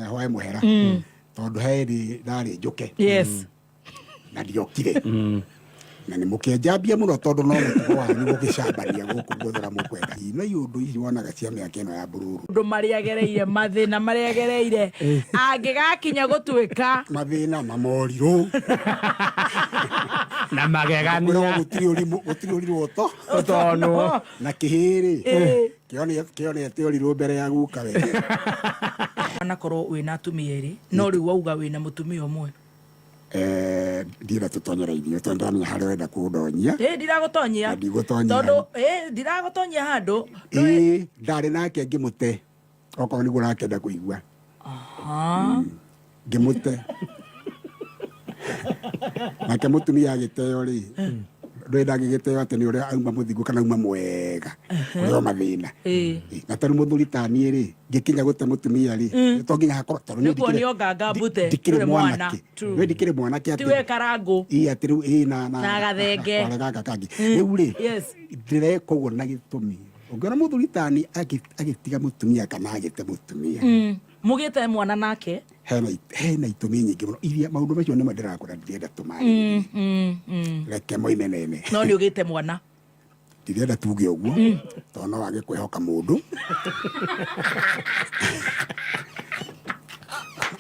hoe mũhera tondũ he hĩndĩ ndarĩ njũke na ndiokire na nĩ mũkĩnjambia mũno tondũ no mũtugo wanyu gũgĩcambania gũkũ guothe ũrĩa mũkwenda. No iũndũ ici wonaga cia mĩaka ĩno ya mbururu. Ũndũ marĩa agereire, mathĩna marĩa agereire, angĩgakinya gũtuĩka mathĩna mamorirũ na magegania. Gũtirĩ ũrimũ, gũtirĩ ũrirũ ũto ũtonwo. Na kĩhĩrĩ kĩonete ũrirũ mbere ya guka we. Anakorwo wĩna atumia erĩ, no rĩu wauga wĩna mũtumia ũmwe. Ndienda tũtonyere irio tondũ ndamenya harĩa ũrenda kũndonyia. Ĩ, ndiragũtonyia. Na ndigũtonyia. Tondũ ĩ, ndiragũtonyia handũ. Ĩ, ndarĩ nake ngĩmũte okorwo nĩguo ũrakĩenda kũigua. Ngĩmũte nake mũtumia agĩteo rĩ, ndũĩ ndangĩgĩteo atĩ nĩ ũrĩa auma mũthingu kana auma mwega, kũrĩ o mathĩna. Na tondũ mũthuri ta niĩ rĩ, ngĩkinya gũte mũtumia rĩ, to nginya hakorwo tondũ niĩ Nĩ kuonio nganga mbute, ndikĩrĩ ndũrĩ mwana. mwanake. Nĩ ndikĩrĩ mwanake atĩ Ti we karangũ. Ii, atĩ rĩu ĩ na na Na gathenge. na gaka kangĩ rĩu rĩ, ndĩreka ũguo na gĩtũmi ũngĩona mũthuri ta niĩ agĩtiga mũtumia kana agĩte mũtumia. Mũgĩte mwana nake. Hena itũmi nyingĩ mũno iria maũndũ macio nĩmo ndĩrakora ndirenda tũmarĩrĩrie. Reke moime nene. No nĩ ũgĩte mwana. Ndirenda tuge ũguo tondũ no wage kwĩhoka mũndũ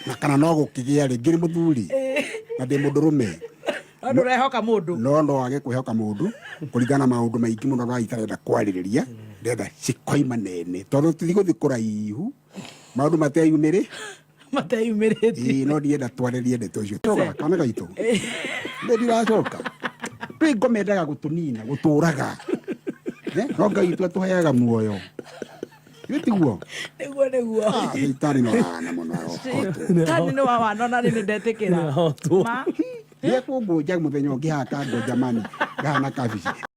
na kana no gũkĩgĩa rĩ, ngĩrĩ mũthuri na ndĩ mũndũrũme. No ndũrehoka mũndũ. No wage kwĩhoka mũndũ kũringana na maũndũ maingĩ mũno ũrĩa itarenda kwarĩrĩria, ndĩrenda cikoima nene tondũ tũtigũthiĩ kũraihu maũndũ mateyumĩrĩ. Mateyumĩrĩtie. Ĩĩ, no ndienda twarĩrie ndeto icio. Coka kana gaitũ nĩ ndiracoka twĩ ngoma endaga gũtũnina gũtũraga. No Ngai witũ atũheaga muoyo, nĩ tiguo? Nĩguo, nĩguo. Ah, Shaitani no wana mũno arokotwo. Tani nĩ wa wana ona nĩ ndetĩkĩra. Nĩahotwo. Ma. Nĩekũngũnja mũthenya ũngĩ haha kangũnja mani ngahana kabici.